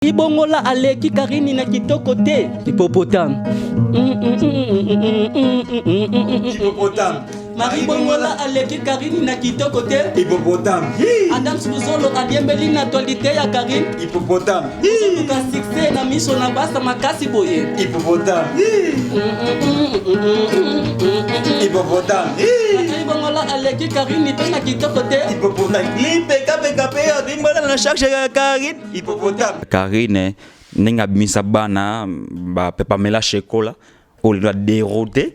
Ibongola aleki Karini na kitoko te. Hippopotame. Hippopotame. Marie Bongola aleki Karini na kitoko te. Hippopotame. Adams Luzolo adiembeli na actualité ya Karine. Hippopotame. Ozoluka succès na miso na basa makasi boye. Hippopotame. Hippopotame. Marie Bongola aleki Karine te na kitoko te. Hippopotame. Lipeka peka pe abimbola na charge ya Karine. Hippopotame. Karine ndenge abimisa bana ba Pamela Shekola oyo lelo aderoute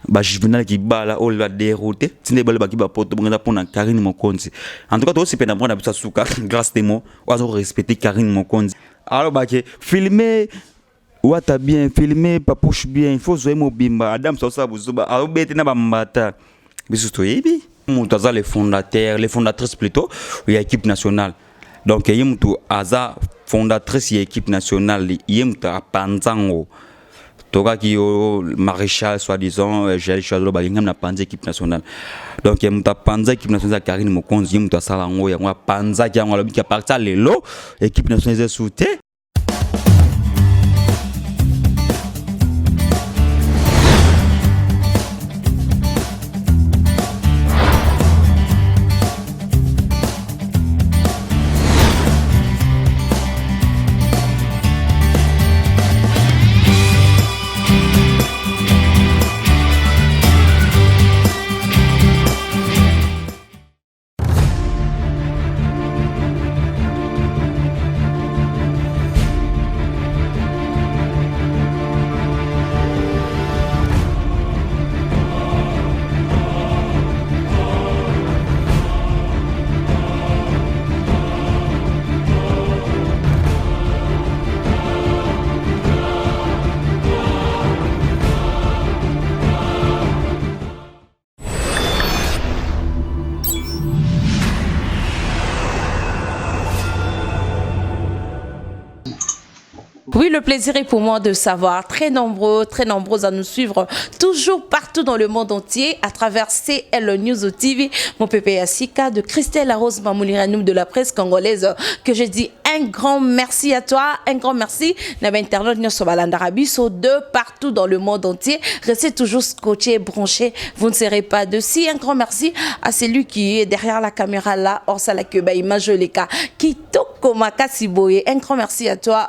ba Juvenal Kibala oyo lelo aderoute ntina ebale baki bapoto bongo eza mpona Karine Mokonzi. En tout cas tozosepela na mwana na biso ya suka Grace Temo oyo azo respecter Karine Mokonzi. Alobaki filme Wata bien filme Papouche bien, il faut zoe mobimba Adam sosala buzoba alobete na bambata biso toyebi moto aza le fondateur, le fondatrice plutôt ya équipe nationale. Donc ye moto aza fondatrice ya équipe nationale, ye moto apanza ngo tokaki yo maréchal soi-disant Jael Chazolo balingami na panza équipe nationale. Donc ye moto apanza équipe nationale ya Karine Mokonzi, ye moto asala yango, yango apanzaki yango, alobiki à partir lelo équipe nationale eza sous te. Oui, le plaisir est pour moi de savoir très nombreux, très nombreux à nous suivre toujours partout dans le monde entier à travers CL News TV, mon pépé Yassika, de Christelle Rose Mamouliranoum de la presse congolaise, que je dis un grand merci à toi, un grand merci. Na internaute nyonso balandaka biso de partout dans le monde entier. Restez toujours scotché, branché, vous ne serez pas dessus. Un grand merci à celui qui est derrière la caméra là, Orsala Keba, image leka, kitoko makasi boye. Un grand merci à toi,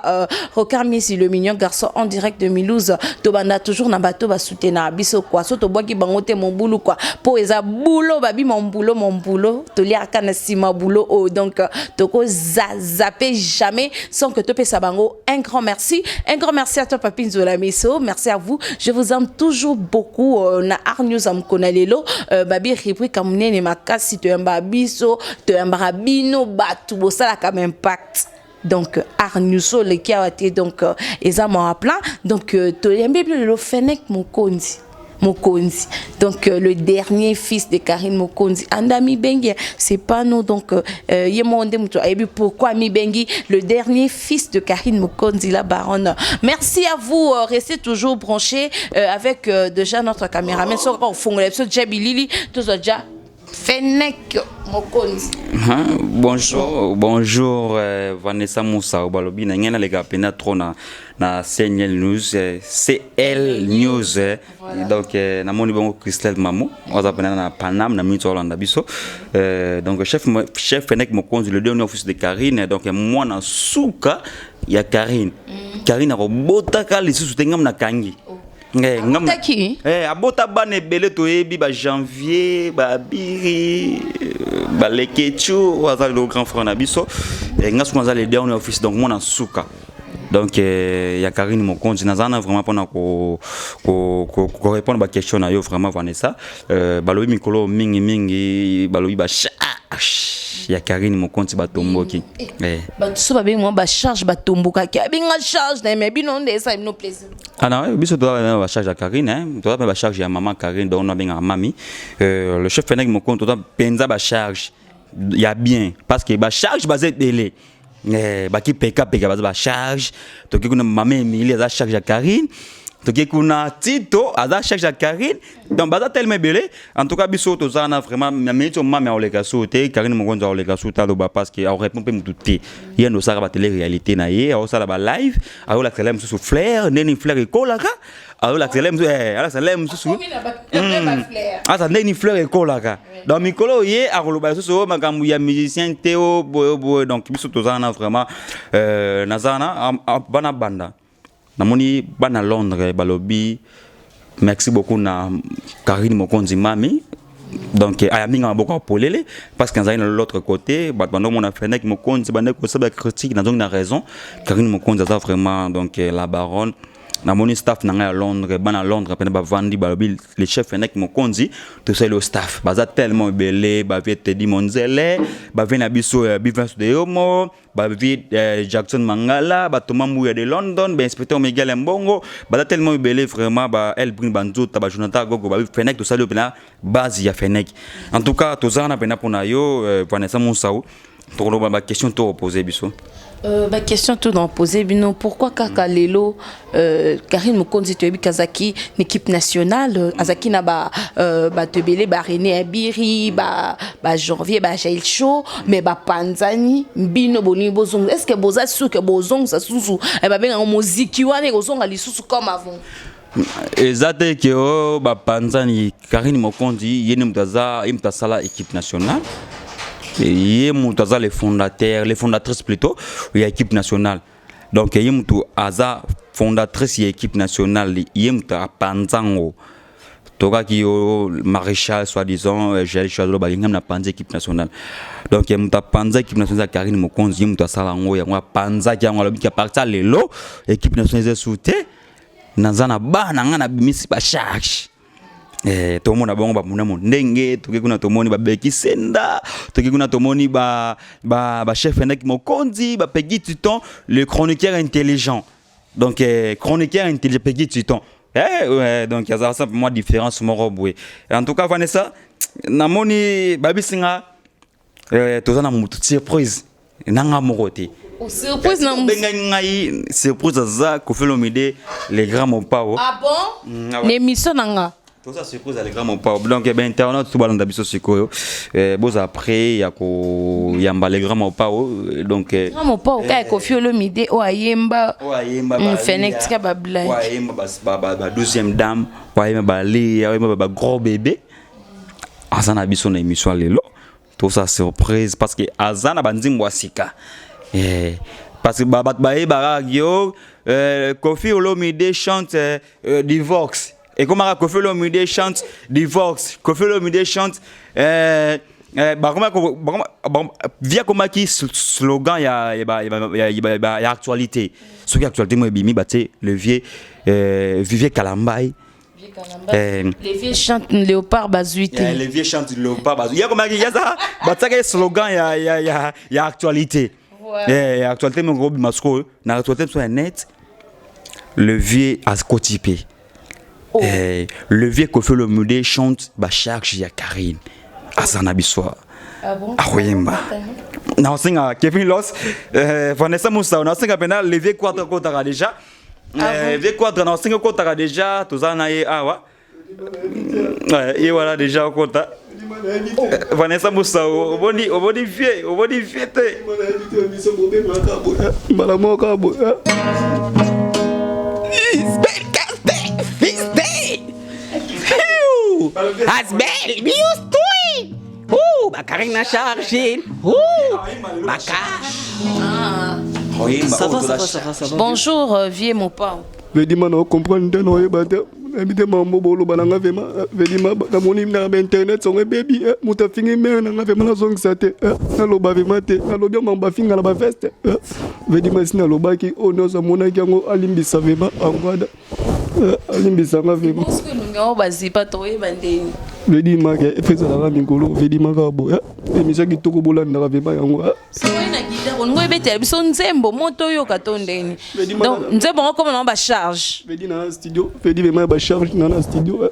Rocard Messi, le mignon garçon en direct de Mulhouse. Tobanda toujours na bateau ba soutenir biso quoi. Soto bwaki bango te mon boulot quoi. Po eza boulot babi mon boulot mon boulot. Toliaka na sima boulot oh donc toko zapper jamais sans que topesa bango un grand merci. Un grand merci à toi Papi Nzola Meso. Merci à vous. Je vous aime toujours beaucoup na Art News am konalelo babi rubrique munene makasi toyamba biso toyamba bino batu bosala comme impact. Donc Art News le qui a été donc eza mo plein donc toyambi lelo Fenek Mokonzi. Mokonzi. Donc le dernier fils de Karine Mokonzi Anda Mibengi, c'est pas nous donc yemonde muto ayebi pourquoi Mibengi le dernier fils de Karine Mokonzi la baronne. Merci à vous, restez toujours branchés avec déjà notre caméraman soko au fond l'épisode Djabi Lili tout ça déjà Fenek Mokonzi. Hein, bonjour, bonjour Vanessa Moussa balobi na ngena les pena trop na na CNL News, CL News. Voilà. Donc na moni bongo Christelle Mamou, oza pena na Paname na minute Hollande biso. Donc chef Fenek Mokonzi le dernier fils de Karine, donc moi na suka ya Karine. Karine akobotaka lisusu te ngam na kangi. Oh. Ngam Abotaki? Abota bana ebele toyebi ba Janvier, ba Biri, ba Lekechu, aza le grand frère na biso. Nga suka aza le dernier fils, donc moi na suka. Donc ya Karine Mokonzi nazana vraiment pona ko ko ko, ko répondre ba question na yo vraiment Vanessa. Balobi mikolo mingi mingi balobi ba charge ya Karine Mokonzi batomboki. Ba so ba bengi ba charge batomboka ki abenga charge na mais bino nde ça bino plaisir. Ah non, biso to ba charge ya Karine hein, to ba charge ya maman Karine donc on benga mami. Le chef Fenek Mokonzi to penza ba charge ya bien parce que ba charge bazé délai. Baki peka peka baza ba charge toki kuna mama Emilie aza charge ya Karine. Toke kuna Tito aza charge ya Karine, donc baza tellement ebele. En tout cas biso toza na vraiment na minute oyo mami akoleka so te, Karine Mokonzi akoleka so te, aloba parce que akorépond mpe motu te. Ye nde osalaka batele réalité na ye, aosala balive, aolakisa le mosusu fleur ndeni fleur ekolaka, aolakisa le mosusu, alakisa le mosusu aza ndeni fleur ekolaka. Donc mikolo oyo ye akoloba lisusu oyo makambo ya musicien te, o boye boye. Donc biso toza wana vraiment, naza wana bana banda. Namoni bana Londres balobi merci beaucoup na Karine Mokonzi mami. Donc aya mingi maboko ya polele parce que nazali na l'autre côté, bato bandomona Fenek Mokonzi bandeki kosala critique, nazongi na raison. Karine Mokonzi aza vraiment donc la baronne. Namoni staff na ngai ya Londres, bana Londres pene bavandi, balobi le chef Fenek Mokonzi tosali o staff baza tellement ebele, bavie Tedi Monzele, bavie na biso Bivens de Yomo, bavie Jackson Mangala, batoma Mbuya de London, bainspecteur Miguel Mbongo, baza tellement ebele vraiment, ba Elbrin Banzota, ba Jonathan Gogo, babi Fenek tosali oyo mpena base ya Fenek. En tout cas toza wana mpena mpona yo, Vanessa Mosau, tokoloba baquestion to opose biso. Ba question tout dans poser bino, pourquoi kaka lelo Karine Mokonzi? Toyebi kazaki na équipe nationale, azaki na ba bato ebele, ba René Abiri, ba Janvier, ba Jael Show, mais ba panzani. Bino bolingi bozonga, est ce que boza sûr que bozongisa susu, babengaka moziki wana ekozonga lisusu comme avant? Eza te ke oyo bapanzani. Karine Mokonzi ye nde moto aza, ye moto asala équipe nationale, ye moto aza le fondateur, le fondatrice plutôt ya équipe nationale. Donc ye moto aza fondatrice ya équipe nationale, ye moto apanzango. Tokaki yo maréchal soi-disant Jael Chazolo balingami na panza équipe nationale. Donc ye moto apanza équipe nationale eza Karine Mokonzi, ye moto asala yango, yango apanzaki yango. Alobiki à partir lelo équipe nationale eza su te, naza na bana nga nabimisi bacharge. Tomona bango bamuna mo ndenge toki kuna, tomoni babeki senda, toki kuna tomoni ba ba ba chef Enek Mokonzi, ba Peggy Titon le chroniqueur intelligent. Donc chroniqueur intelligent Peggy Titon, ouais, donc azala simplement différence moko boye. En tout cas Vanessa, namoni babisinga, toza na motu surprise nanga moko te. Surprise na Bengai ngai surprise aza Koffi Olomide, le grand Mopao. Ah bon? Ah ouais. Na émission na nga? Toza surprise ya le grand Mopao. Donc bainternaute to balanda biso sikoyo, bozala prêt ya koyamba le grand Mopao. Donc Grand Mopao kaka Koffi Olomide oyo ayemba. Oyo ayemba. Fenek, tika bablague. Oyo ayemba ba deuxième dame, oyo ayemba balia, oyo ayemba ba gros bébé, aza na biso na émission ya lelo. Toza surprise parce que aza na banzimbo ya sika, parce que bato bayebaka yo Koffi Olomide chante divorce, ekomaka Koffi Olomide chante divorce, Koffi Olomide chante via komaki slogan ya actualité. Soki actualité mo ebimi, batie le vieux Vivier Kalambai. Les vieux chantent léopard bazwi te. Yeah, les vieux chantent léopard bazwi ya komaki yaza, batiaka ye slogan ya actualité. Yeah, ya actualité moko obima sikoyo na actualité biso ya net, le vieux akoti mpe. Oh. Le vieux Koffi Olomide chante bacharge ya Karine, aza na biso. Ah bon? Akoyemba. Naosenga Kevin Los, Vanessa Musa, naosenga mpena le vieux Quadre akotaka déjà. Vieux Quadre, naosenga okotaka déjà, toza na ye awa. Ouais, ye wana déjà okota. Vanessa Musa, oboni, oboni vieux, oboni vieux te? Mbala moko kaka boye. Asbel, biustui. Ouh, Bakarine a chargé. Ouh, Bakar. Ça va, ça va, ça va, ça va. Bonjour, vieux Mopao. Vedima na comprendre te, na oyeba te, nayebi te mambo boloba na nga vraiment. Vedima namoni na bainternet songo ebebi, moto afingi mare na nga, vraiment nazongisa te, naloba vraiment te, nalobi mambo bafinga na baveste. Vedima esi nalobaki oyo nyonso amonaki yango, alimbisa vraiment angwada, alimbisanga vraiment. Soki elongi yango bazipa, toyeba ndeni. Vedima ke efe ezalaka mikolo vedima kaka boye, émission kitoko, bolandaka vraiment yango. Soki na guitare olingi oyebetela biso nzembo mo toyoka to ndeni? Donc nzembo yango koma nango bacharge. Vedi na studio, vedi vraiment ya bacharge na studio.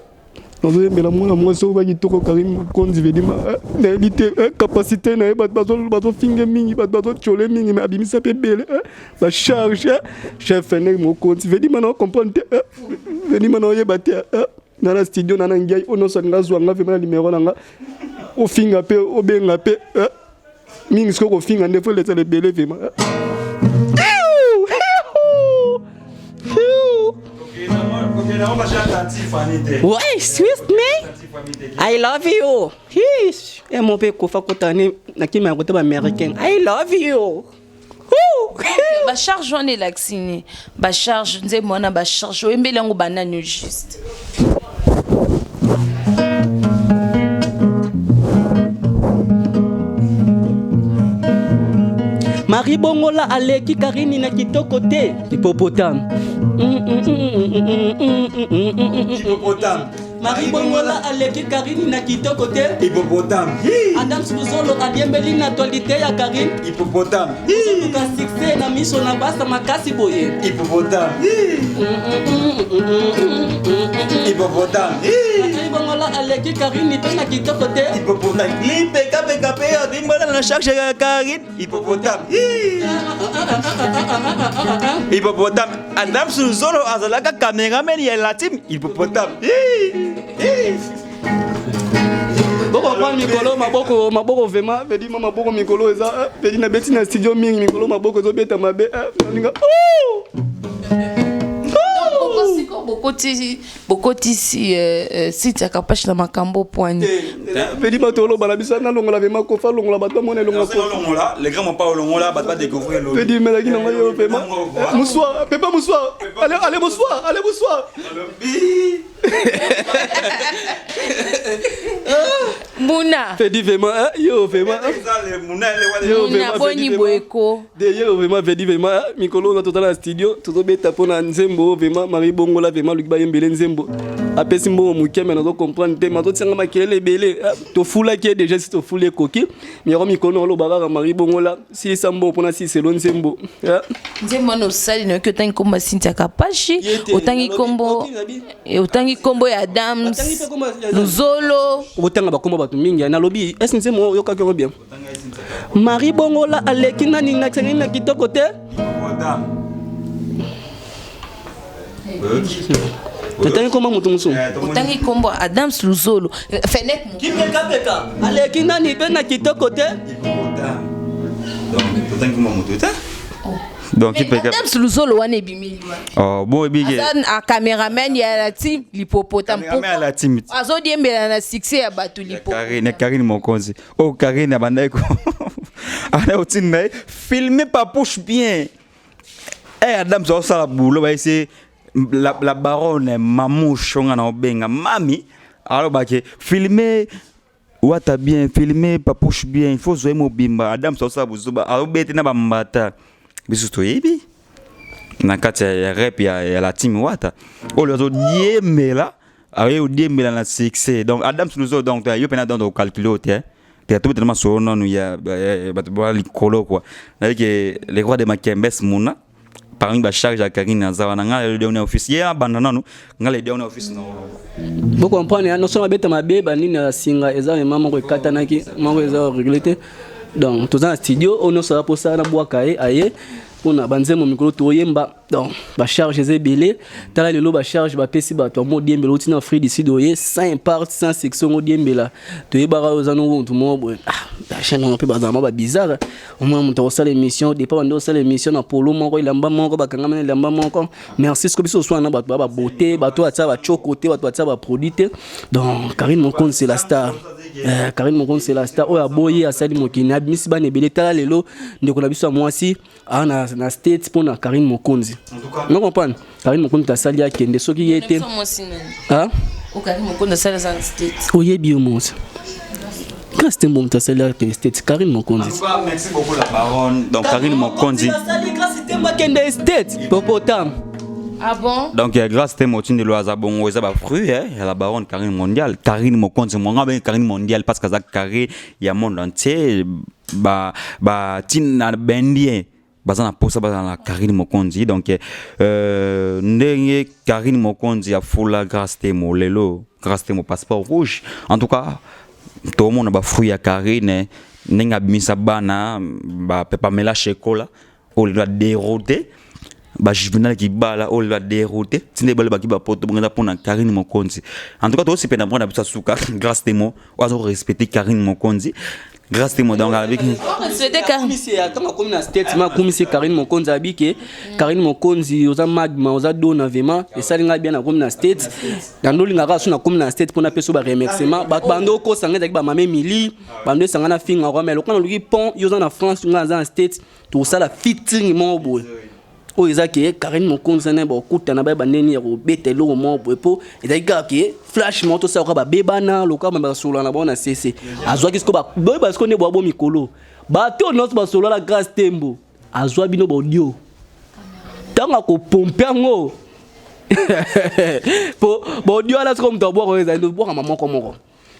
Nazoyembela mwana mwasi oyo bakitoko Karine Mokonzi vedima nayebi te capacité na ye bato bazofinge mingi bato bazotiole mingi me abimisa mpe ebele bacharge chef Fenek Mokonzi vedima na comprendre te vedima na oyeba te na na studio na na ngiai oyo nyonso alinga azwa nga vraimen na numero na nga ofinga mpe obenga mpe mingi sikoyo kofinga nde fo elesala ebele vraimen. Ouais, excuse me. I love you. Hish. E mo pe kofa kotani na kimi ya kota ba américain. I love you. Ba charge wana elakisi nini? Ba charge nzembo wana, ba charge oyembeli yango banani juste? Marie Bongola aleki Karini na kitoko te. Hippopotame. Hippopotame. Marie Bongola aleki Karini na kitoko te. Hippopotame. Adams Luzolo adiembeli na actualité ya Karine. Hippopotame. Ozoluka succès na miso na basa makasi boye. Hippopotame. Hippopotame. Marie Bongola aleki Karine mpe na kitoko te. Hippopotame. Lipeka peka pe adimbala na charge ya Karine. Hippopotame. Hippopotame. Adams Luzolo azalaka cameraman ya la team. Hippopotame. Bokoprendre mikolo maboko maboko vraiment vedi ma maboko mikolo eza vedi nabeti na studio mingi mikolo maboko ezobeta mabe nalinga. Sikoyo bokotisi site ya Kapache na makambo poani? Vedi bato oloba na biso nalongola vraiment Kofa alongola bato bamona elonga. Olongola le grand mopa, olongola bato badécouvrir. Vedi melaki nango yo vraiment. Bonsoir papa, bonsoir, allez allez, bonsoir, allez, bonsoir. Muna. Vedi vraiment yo vraiment. Muna boni boyeko? De yo vraiment vedi vraiment mikolo na totala na studio tozobeta mpo na nzembo vraiment Marie Bongola vraiment aluki bayembele nzembo, apesi mbongo moke me nazo comprendre te, mazotianga makelele ebele. Tofulaki ye déjà, si tofuli ekoki miyako mikolo na oloba kaka Marie Bongola silisa mbongo mpona siliselo nzembo. Nzembo wana osali nayoki otangi nkombo ya Cynthia Kapashi, otangi nkombo ya Adams Luzolo. Otanga bakombo bato mingi. Nalobi ese nzembo oyokaki yango bien. Marie Bongola aleki nani nasengi na kitoko te. Otangi kombo moto mosusu. Otangi nkombo Adams Luzolo, Fenek. Kipekapeka aleki nani mpe na kitoko te. Totangi kombo moto te, donc kipeka. Adams Luzolo wana ebimeli. Oh bon, ebike. Aza a cameraman ya la team Lipopotame. Cameraman ya la team. Azodiembela na succès ya bato Lipo. Karine, Karine Mokonzi oh, Karine abandaki ko abandaki kotinda ye filme Papouche bien. Eh, Adam azosala boulot, bayese la baronne Mamouche onga na obenga mami alobaki filme wata bien, filme Papouche bien, il faut zoye mobimba. Adam azosala bozoba, azobete na bambata. Biso toyebi na kati ya rep ya la team wata oyo azodiembela, aye odiembela na succès. Donc Adam Luzo, donc yo mpena, donc ocalcule o te te tobetela masolo nanu ya bato ba likolo quoi. Nayebi ke le roi de Makembes muna parmi bacharge ya Karine aza wana. Nga lelo na office ye abanda nanu, nga lelo na office na. Bocomprendre noso mabeta mabe banini ya singa eza mema moko ekatanaki, moko eza réglé te. Donc toza na studio oyo nyonso aza mposa na bwaka ye aye mpona banzembo mikolo toyemba. Donc bacharge eza ebele. Tala lelo bacharge bapesi bato yango odiembela oti na Afrique du Sud, oye sans part, sans section ngo odiembela. Toyebaka oyo oza nongo motu moko boye. Bachaîne yango mpe bazala mwa babizarre. Omona moto akosala émission depa bande osala émission na polo moko, elamba moko, bakangama na elamba moko. Merci. Siko biso oswana na bato baya babote, bato batia bachoko te, bato batia baproduit te. Donc Karine Mokonzi, c'est la star. Karine Mokonzi, c'est la star. Oyo aboyi asali mokili, abimisi bana ebele. Tala lelo ndeko na biso ya mwasi aa na State mpona Karine Mokonzi. No comprendre, Karine Mokonzi asali akende soki ye te. Oyebi yo mosi Grâce te, moto asali akende State, Karine Mokonzi. Merci beaucoup la baronne, donc Karine Mokonzi. Asali Grâce te akende State popotame. Ah bon? Donc grâce te motindelo aza bongo, eza bafruit ya la baronne Karine mondiale, Karine Mokonzi monga bengi Karine mondiale parce que aza carré ya monde entier. Ba batina baindien baza na posa baza na Karine Mokonzi. Donc ndenge Karine Mokonzi afula Grâce te molelo. Grâce Temo passeport rouge. En tout cas, tomona ba fruit ya Karine ndenge abimisa bana ba Pamela Shekola oyo lelo aderote, ba Juvenal Kibala oyo lelo aderote, ntina ebale baki bapoto bongo eza mpona Karine Mokonzi. En tout cas, tosepela mpo na biso asuka Grâce Temo oyo azo respecter Karine Mokonzi. Grâce Temo donc avec ntango akomi na State ma akumisi Karine Mokonzi, abi ke Karine Mokonzi oza magma, oza dona, vraiment esali ngai bien. Nakomi na State, nandolingaka so nakomi na State mpona apesa baremerciement. Bato bando okosa ngai ezalaki bamama Emili bando esanga na finga kwa, mais lokola naluki pont, yo oza na France, ngai aza na State, tosala featuring moko boye oyo eza ke Karine Mokonzi na bakutana, bayeba ndeni ya kobeta eloko moko boye, mpo ezalaki kaka ke flash moko tosala kaka babebana lokola basolola na bango na cc. Azwaki siko boyeba siko nde bwabo mikolo, bato oyo nyonso basolola, Grâce Tembo azwa bino baaudio ntango akopompe yango, po baaudio wana siko moto abwaka oyo ezali bwakama moko moko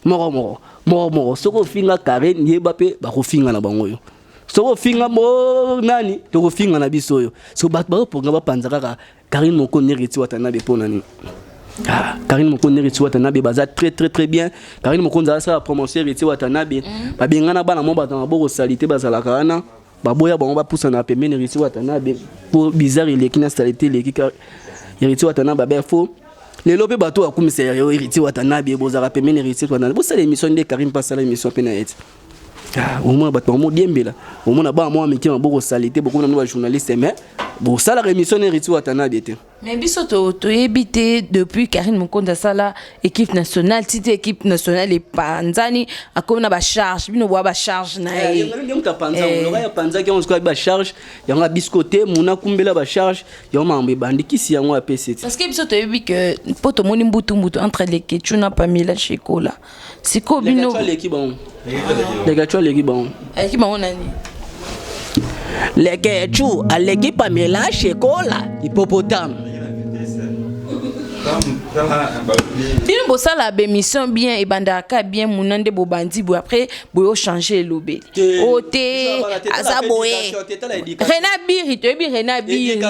moko moko moko moko. Soki ofinga Karine, yeba mpe bakofinga na bango oyo. Soki ofinga mo nani, tokofinga na biso oyo. So bato bazoponga bapanza kaka Karine Mokonzi, Héritier Watanabe. Mpo na nini? Ah, Karine Mokonzi, Héritier Watanabe baza très très très bien. Karine Mokonzi asala promotion Héritier Watanabe, babengana bana mo bato na maboko sali te, bazalaka wana, baboya bango bapusana pembeni Héritier Watanabe po bizarre eleki na saleté eleki. Héritier Watanabe abe fo lelo mpe bato bakumisa Héritier Watanabe, bozalaka pembeni Héritier Watanabe, bosala émission nde Karine mpe asala émission mpe na ye ti. Ah, omona bato bamodiembela, omona bana mwa mike maboko sali te, bokomona bino bajournaliste, mais bosalaka émission na Héritier Watanabe te. Mais biso toyebi te depuis Karine Mokonzi asala équipe nationale ti te équipe nationale epanzani, akomi na bacharge, bino boya bacharge na ye. Nde moto apanza yango, apanzaki yango sikoyo bacharge yango, abisko te muna akumbela bacharge yango, makambo ebandi kisi yango apesi ti. Parce que biso toyebi ke mpo tomoni mbutu mbutu entre Lekechu na Pamela Shekola, sikoyo bino Aleki bango, Lekechu aleki bango. Aleki bango nani? Lekechu aleki Pamela Shekola, hippopotame. Bino bosala bémission bien, ebandaka bien, muna nde bobandi boye, après boye ochange elobeli o te aza boye. Rena Biri, toyebi Rena Biri.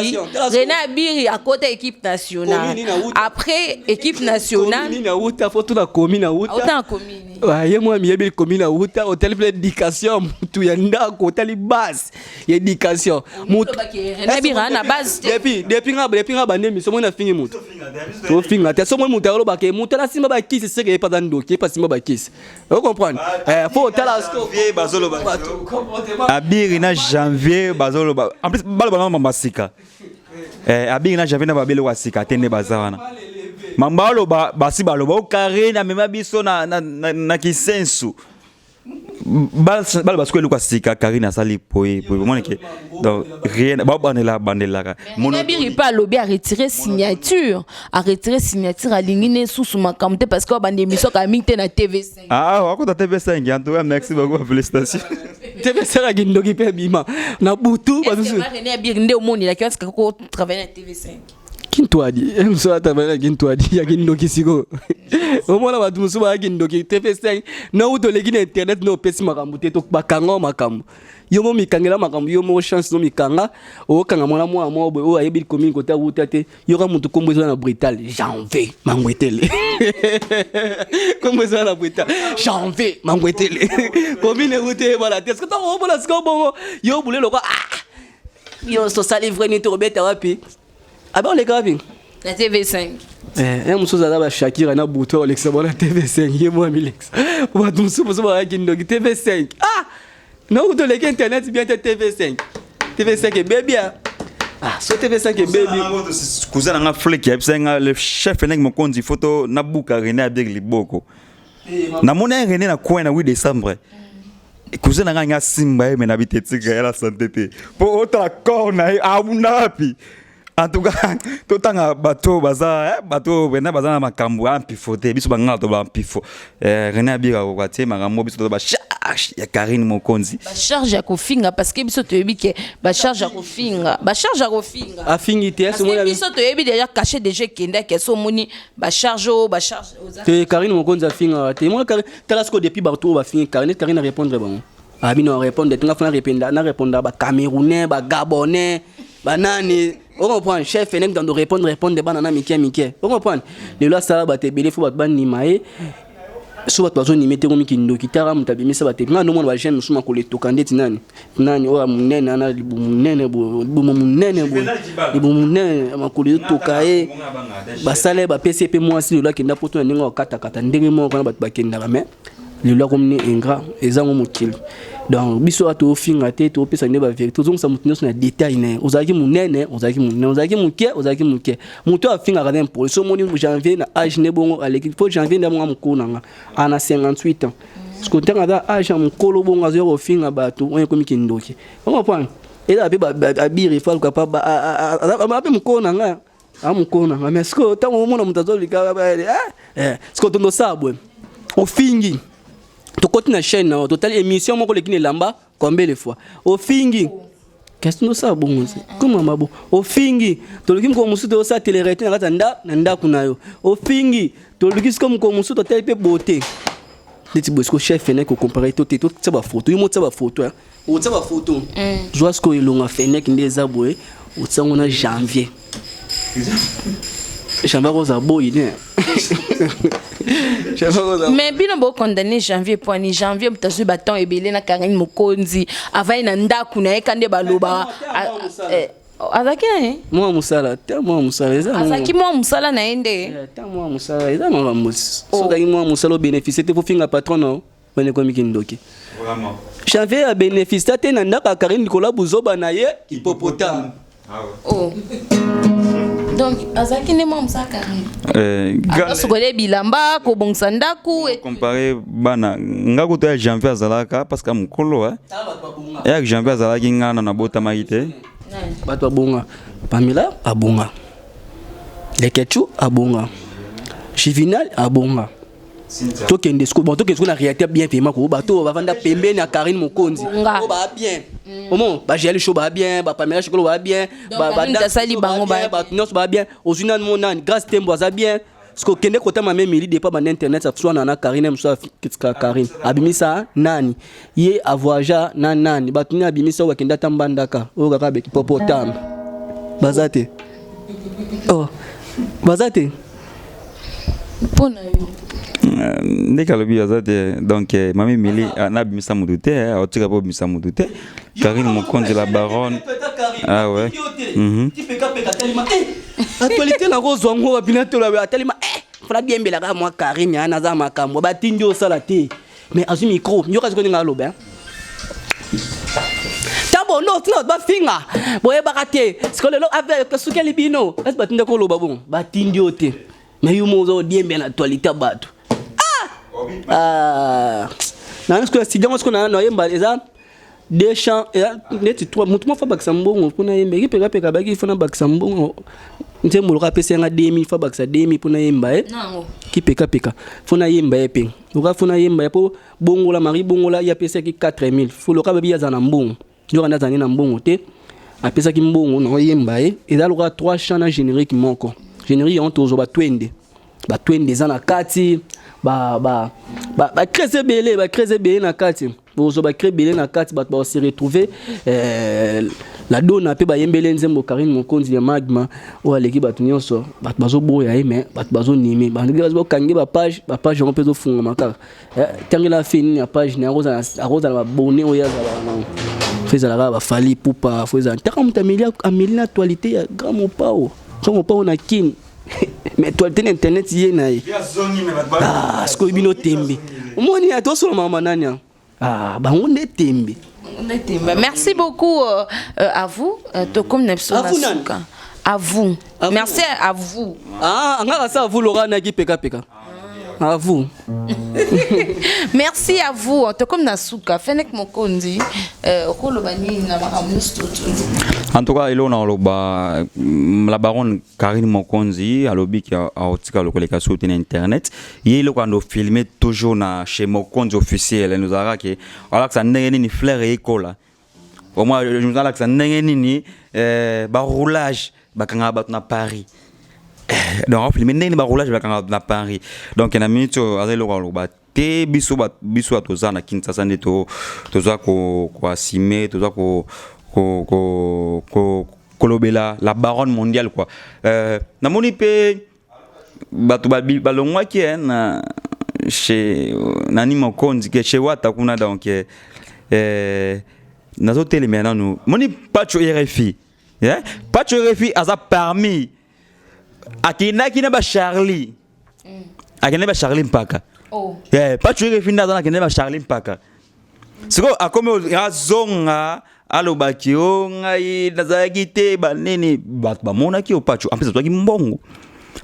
Rena Biri akota équipe nationale, après équipe nationale nini auta fo tuna commune auta. Auta na commune. Ye mwa miyebi commune auta, otali mpe éducation mutu ya ndako, otali base ya éducation. Rena Biri na base te. Depuis nga bande émission moi nafingi mutu, tofinga te. So moi mutu alobaka mutu alasimba bakisi, seke ye paza ndoki, ye pasimba bakisi, ocomprendre? Fo otala. Bazoloba Abiri na Janvier, bazoloba en plus baloba na mamba sika. Abiri na Janvier na babeloko ya sika te nde baza wana, mamba aloba basi baloba o Karine amema biso na kisensu, baloba sikoyo eloko ya sika Karine asali poye poye, omonake donc rien babandela bandelaka. Biri mpe alobi aretire signature, aretire signature, alingi ne susu makambo te parce que babanda émission kaka mingi te na TV5. Ah, wakota TV5. En tout cas, merci beaucoup, félicitations. TV5 akaki ndoki mpe ebima na butu. René Abiri nde omonelaki watika kotravaille na TV5. Kintwadi mosusu atravaille na Kintwadi ya kindoki. Sikoyo omona bato mosusu bayaki ndoki TV5 na uta oleki na internet nde opesi makambo te, bakanga makambo yo mo mikangela makambo yo moko, chance no mikanga okanga mwana mwana moko boye oyo ayebi commune kota wuta te. Yoka motu kombo eza na brutal, Janvier Mangwetele, kombo eza na brutal, Janvier Mangwetele, commune ewuta eyebana te. Siko ntango omona sikoyo bongo yo bule lokwa, ah, yo tosali vrai nini, tokobeta wapi, abe oleka wapi? Na TV5. Eh, mosusu aza bashakira na butu olekisa bona TV5, ye mwa milekisa bato mosusu mosusu bayaki ndoki TV5. Ah, nakuta oleki internet bien te, TV5, TV5 ebebi. Ah, so TV5 ebebi. Cousin nanga Flek yebisa nga le chef ndenge mokonzi photo nabuka René Abiri liboko. Namoni René na coin na 8 décembre, cousin nanga nga simba ye, me nabi te, tika ya la santé te po otala corps na ye abunda wapi. En tout cas, totanga bato baza bato wena baza na makambo ya mpifo te, biso bangala to bampifo. René Abira akoka te makambo, biso to bacharge ya Karine Mokonzi. Bacharge ya kofinga, parce que biso toyebi ke bacharge ya kofinga, bacharge ya kofinga. Afingi te. Parce que biso toyebi déjà cachet déjà ekendaki, so omoni bacharge oyo, bacharge. Te, Karine Mokonzi afingaka te. Mona tala sikoyo, depuis bato oyo bafingi Karine, Karine arépondre bango, abi na répondre te, nga fana na répondre bacamerounais, bagabonais, banani. Ocomprendre, chef Fenek dans répondre répondre bana na mike mike. Ocomprendre, lelo asala bato ebele, fo bato bandima ye. So bato bazondima te, komi kindoki. Tara moto abimisa bato nga nomona bajeune mosusu makolo etoka ndeti nani nani oyo ya monene ana libumu monene boye, libumu monene boye, libumu monene, makolo etoka ye. Basala ye, bapesi ye mpe mwasi. Lelo akenda poto na ndenge akatakata ndenge moko na bato bakendaka, mais lelo akomi ne ingrat. Ezango mokili. Donc biso awa tofinga te, topesa nde bavérité, ozongisa moto nyonso na détail na ye. Ozalaki monene, ozalaki monene, ozalaki moke, ozalaki moke. Moto oyo afingaka na impoli. So omoni Janvier na age nde bongo aleki, po Janvier nde bongo mokolo na nga ana 58 ans, parce que ntango aza age ya mokolo bongo, azoya kofinga bato oyo ekomi kindoki. Ocomprendre, ezala mpe abiri fo aluka pa aza mpe mokolo na nga, a mokolo na nga. Mais sikoyo ntango omona moto azolika, sikoyo tondo osala boye, ofingi, tokoti na chaîne na yo, totali émission moko oleki na elamba combien de fois ofingi. Kasi tosala bongo te, koma mabo ofingi. Toluki mokolo mosusu, tozosala télé-réalité na kati ya na ndako na yo, ofingi. Toluki sikoyo mokolo mosusu, totali mpe beauté neti boye. Sikoyo chef Fenek ocomparer to te, totia bafoto yo mo, tia bafoto, otia bafoto. Zwa sikoyo elonga Fenek nde eza boye, otia yango na Janvier. Janvier akozala boyi ne. Mais bino bocondamner Janvier poani? Janvier moto azwi batemps ebele na Karine Mokonzi, avai na ndako na ye ka nde balobaka azalaki na ye. Mwa mosala te, mwa mosala eza. Azalaki mwa mosala na ye nde. Ta mwa mosala eza makambo. So ozalaki mwa mosala, obénéficie te, fofinga patron na wana ekomi kindoki. Janvier abénéficie te na ndako ya Karine likolo ya buzoba na ye, hippopotame. Oh. Donc azalaki nde mwa mosala Karine, azosukola bilamba, kobongisa ndako. Compare bana nga kuta ya Janvier azalaka parce que mokolo ya Janvier azalaki, nga na nabotamaki te. Bato babonga: Pamela abonga, Lekechu abonga, Juvenal abonga. Tokende siko, bon, tokende siko na réalité bien vraiment ko bato bavanda pembeni ya Karine Mokonzi oyo baa bien, omo bagel show baa bien, bapamela shikolo baa bien, bato nyonso baa bien. Ozwi nani mo nani, Grâce Tembo aza bien. Siko kende kotama me mili depa banda internet aswana na Karine mosusu, atika Karine, abimisa nani, ye avoyagea na nani, bato nini abimisa oyo bakende ata mbandaka oyo kaka beki popotame baza te. Oh, baza te. Mpo na yo? Ndenge alobi, aza te. Donc mami Mili nabimisa motu te, aotika mpo obimisa motu te. Karine Mokonzi la baronne, ah ouais. Actualité nakozwa ngo wapi? Natola atelema fana biembelaka mwa Karine ya naza makambo batindi osala te, mais azwi micro, yoka sikoyo ndenge aloba: "Tabondo tina bato bafinga, boyebaka te." Sikoyo lelo sukeli bino esi batindi koloba bongo, batindi yo te, mais yo mo oza odiembela na actualité ya bato. Nani sikoyo studio ngo sikoyo nayemba eza deux chants, eza neti trois. Motu moko fa bakisa mbongo mpona yemba ekipekapeka, baki fona bakisa mbongo. Nzembo loka apesi yanga 2000, fa bakisa 2000 mpona yemba ye. Kipekapeka fona yemba ye mpe loka fona yemba ye mpo bongola Marie bongola ye apesaki 4000, fo loka babi aza na mbongo, nzoka nde azali na mbongo te. Apesaki mbongo na oyemba ye, eza lokola trois chants na générique moko. Générique yango tozwa batwende, batwende eza na kati, bacrise ebele, bacrise ebele na kati, bozwa bacri ebele na kati, bato base retrouver. La dona mpe bayembeli nzembo Karine Mokonzi ya magma oyo aleki bato nyonso. Bato bazoboya ye, mais bato bazonime bakangi bapage, bapage yango mpe ezofungama kaka. Tangela fe nini ya page na akozala babone oyo azalaka nango, fo ezalaka bafali pupa, fo ezala ntaka moto ameli, ameli na actualité ya grand Mopao, grand Mopao na Kini, mais actualité na internet ye na ye. Sikoyo bino tembe, omoni ya tosolo mama nani ah, bango nde tembe. Merci beaucoup à vous. Tokom na biso na suka. À vous. Merci à vous. Ah, ngaka sa vous Laura naki peka peka. À vous. Merci à vous. Tokom na suka. Fenek Mokonzi, okoloba nini na makambo nyonso totuni? En tout cas, eloko na koloba, la baronne Karine Mokonzi alobi ki aotika lokoleka so te na internet. Ye eloko ando filmer toujours na chez Mokonzi officiel, nozalaka ke alakisa ndenge nini fleur eyekola, au moins alakisa ndenge nini baroulage bakangaka bato na Paris. Donc afilme ndenge nini baroulage bakangaka bato na Paris. Donc na minute oyo aza eloko aloba te. Biso biso bato toza na Kinshasa nde toza koassumer, toza Kolobela la baronne mondiale quoi. Namoni mpe bato balongwaki na chez nani mokonzi ke chez Wata kuna. Donc nazotelemela nanu moni Pacho RFI, yeah? Pacho RFI aza parmi akendaki na bacharlie, akendaki bacharlie mpaka. Oh. Yeah, Pacho RFI nde aza na akendaki bacharlie mpaka. Sikoyo akomi azonga, alobaki: "O ngai nazalaki te." Banini, bato bamonaki yo Pacho. En plus azwaki mbongo.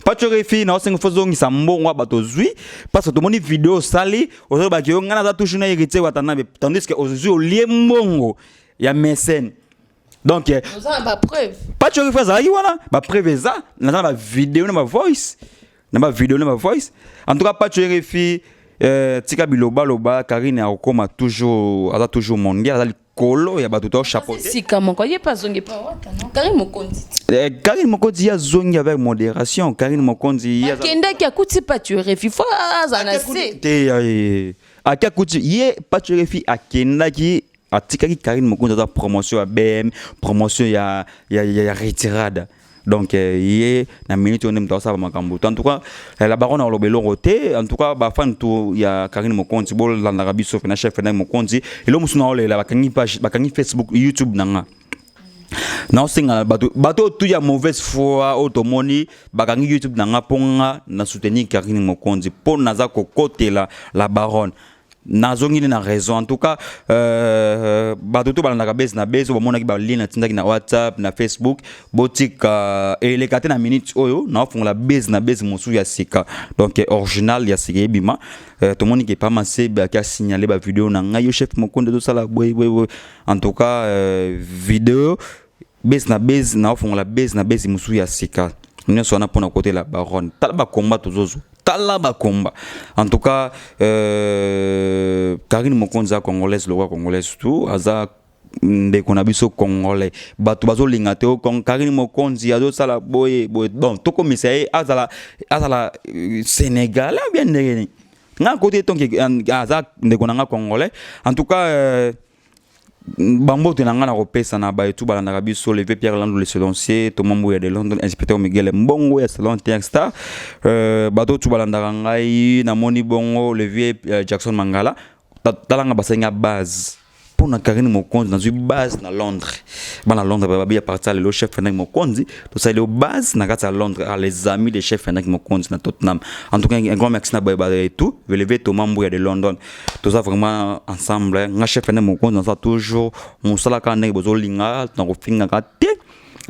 Pacho RFI, na osenga fo zongisa mbongo ya bato ozwi, parce que tomoni video osali, ozolobaki: "Yo, ngai naza toujours na Héritier Watanabe", tandis que ozwi, olie mbongo ya mécène. Donc oza na bapreuve? Pacho RFI azalaki wana, bapreuve eza, naza na bavideo na bavoice, na bavideo na bavoice. En tout cas, Pacho RFI, tika bilobaloba. Karine akokoma toujours, aza toujours mondial, aza likolo ya bato to chapeau. Sika moko ye mpe azongi pa Wata, non? Karine Mokonzi. Karine Mokonzi ye azongi avec modération. Karine Mokonzi ye akendaki, akuti Pacho RFI, fo aza na se. Te, ake akuti ye Pacho RFI akendaki, atikaki Karine Mokonzi aza promotion ya BM, promotion ya retirada. Donc ye na minute oyo nde moto asala makambo to. En tout cas, la baronne aloba eloko te. En tout cas, bafan to ya Karine Mokonzi, bolandaka biso fena chef na Mokonzi. Eloko mosusu naolela, bakangi page, bakangi Facebook, YouTube na nga. Naosenga bato oyo tu ya mauvaise foi oyo tomoni bakangi YouTube na nga mpo nga na soutenir Karine Mokonzi, mpo naza kokotela la baronne, nazongi nde na raison. En tout cas, bato to balandaka base na base oyo bamonaki balien natindaki na WhatsApp, na Facebook, botika eleka te. Na minute oyo naofungola base na base mosusu ya sika, donc original ya sika ebima. Tomoni ke pa Masebe aki asignale bavideo na ngai: "Yo chef Mokonde, tosala boye boye boye." En tout cas, video base na base, naofungola base na base mosusu ya sika nyonso wana mpona kotela baronne. Tala bakomba tozozwa, tala bakomba. En tout cas, Karine Mokonzi aza congolaise lokwa congolaise surtout, aza ndeko na biso congolais. Bato bazolinga te Karine Mokonzi azosala boye boye. Bon, tokomisa ye azala sénégalais bien ndenge nini? Nga kote tonke aza ndeko na nga congolais. En tout cas, bambote na nga na kopesa na baetu balandaka biso: Levé Pierre Lando, le selancier, Thomas ya de London, inspecteur Miguel Mbongo ya salon Star, bato tu balandaka ngai. Namoni bongo le vieux Jackson Mangala. Talanga, basenga base mpo na Karine Mokonzi. Nazwi base na Londres, bana Londres babi: "A partir lelo, chef Fendak Mokonzi, tosali yo base na kati ya Londres." Ah, les amis de chef Fendak Mokonzi na Tottenham, en tout cas, un grand merci na baye et tout velevé Thomas Mbuya de London. Toza vraiment ensemble. Nga chef Fendak Mokonzi naza toujours mosala kaka ndenge bozolinga, na kofingaka te,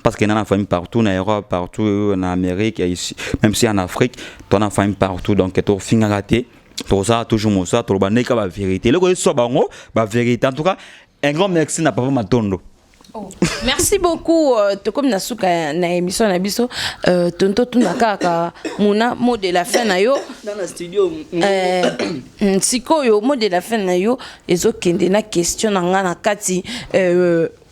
parce qu'il y en a famille partout, en Europe, partout, en Amérique, et ici, même si en Afrique, tu as famille partout, donc tu fingaka te. Tozala toujours mosala, toloba ndenge ba vérité, eloko eswa bango ba vérité. En tout cas, un grand merci na papa Matondo. Oh. Merci beaucoup. Tokomi na suka na émission na biso. Tonto tuna kaka muna mot de la fin na yo. Na studio. Sikoyo mot de la fin na yo ezokende na question na nga na kati.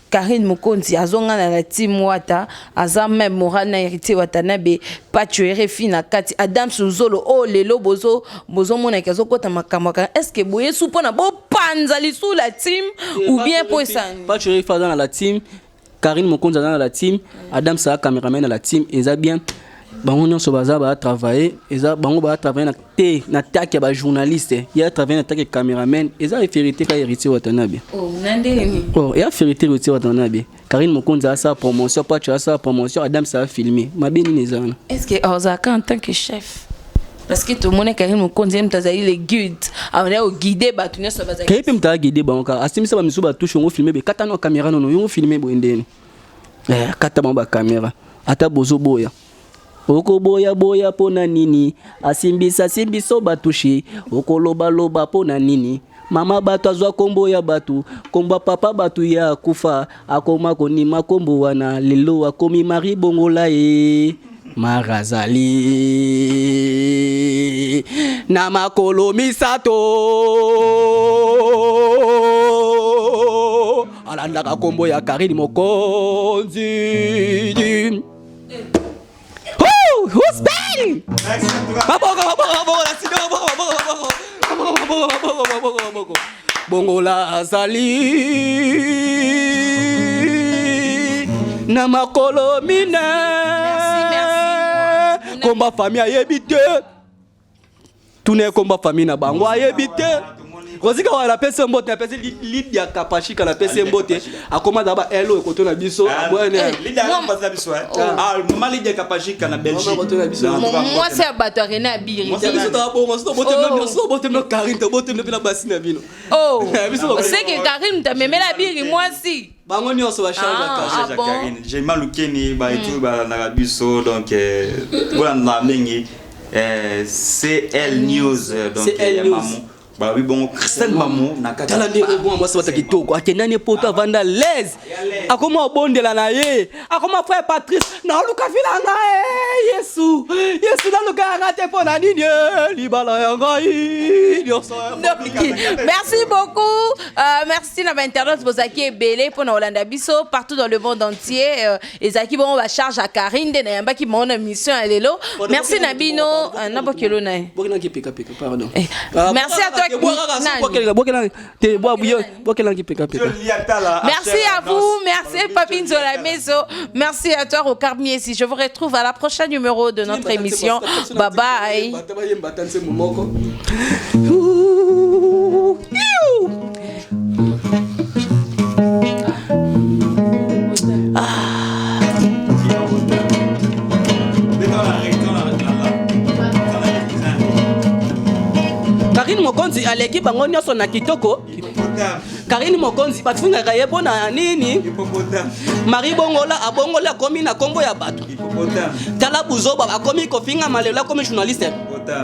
Karine Mokonzi azonga na la team Wata, aza même moral na Héritier Watanabe, Pacho RFI na kati, Adam Suzolo oyo lelo bozo bozomonaki azokɔta makambo kaka. Est ce que boye su mpona bopanza lisu la team ou bien mpo esani? Pacho RFI aza na la team, Karine Mokonzi aza na la team, Adam Saa cameraman na la team. Eza bien, bango nyonso baza batravaille. Eza bango batravaille na te na take ya bajournaliste, ye atravaille na take ya cameraman. Eza vérité ka Héritier Watanabe. Oh, na ndeni? Oh, eya vérité, Héritier Watanabe. Karine Mokonzi asala promotion, Pacho asala promotion, Adam saa filme. Mabe nini eza wana? Est ce que ozalaka en tant que chef? Parce que tomoni Karine Mokonzi ye moto azali le guide, aona oguide bato nyonso bazali. Kaye mpe moto aguide bango kaka, asimisa bamisu batushe yango, filme be kata no caméra nono yongo filme boye ndeni. Kata bango bacaméra ata bozoboya, okoboyaboya mpo na nini? Asimbisa simbiso batushe, okolobaloba mpo na nini? Mama bato azwa nkombo ya bato, nkombo ya papa bato ya akufa, akoma konima nkombo wana. Lelo akomi Mari Bongola ye Marazali na makolo misato, alandaka nkombo ya Karine Mokonzi. Who's bang? Maboko, maboko, maboko, na studio, maboko, maboko, maboko. Maboko, maboko, maboko, maboko, maboko. Bongola azali. Na makolo mine. Komba famille ayebi te. Tuna ye komba famille na bango ayebi te. Rosika wana napesi ye mbote, napesi Lydia Kapashika, napesi ye mbote. Akoma za ba elo ekoto na biso. Bwana. Lydia na biso eh. Ah, mama Lydia Kapashika na Belgique. Mwasi ya bato ya René Abiri. Biso toza bongo, soki tobotemela bino, soki tobotemela Karine, tobotemela mpe na basi na bino. Oh, c'est que Karine tamemela Abiri mwasi. Bango nyonso ba charge ya ah, ah, bon. Karine, Jema Lukeni ba etu balandaka biso donc bolanda mingi CL News donc CL News. Balobi bongo Christelle Mamu na kati. Tala nde obonga mwasi bata kitoko akenda ne poto avanda l'aise akoma obondela na ye akoma frère Patrice naluka vila nga eh, Yesu Yesu naluka yanga te mpo na nini eh, libala ya ngai nyonso. Merci beaucoup merci na ba internautes bozalaki ebele mpo na kolanda biso partout dans le monde entier. Ezalaki bongo ba charge ya Karine nde nayambaki bango na mission ya lelo. Merci na bino na bokelo na ye. Bokelaki peka peka pardon. Merci à toi. Merci à vous, merci Papi Nzola Meso, merci à toi Rocard Miesi. Je vous retrouve à la prochaine numéro de notre émission. Bye bye. Karine Mokonzi aleki bango nyonso na kitoko. Karine Mokonzi bafingaka ye mpo na nini? Marie Bongola abongola akomi na kombo ya bato. Tala buzoba akomi kofinga malelo akomi journaliste.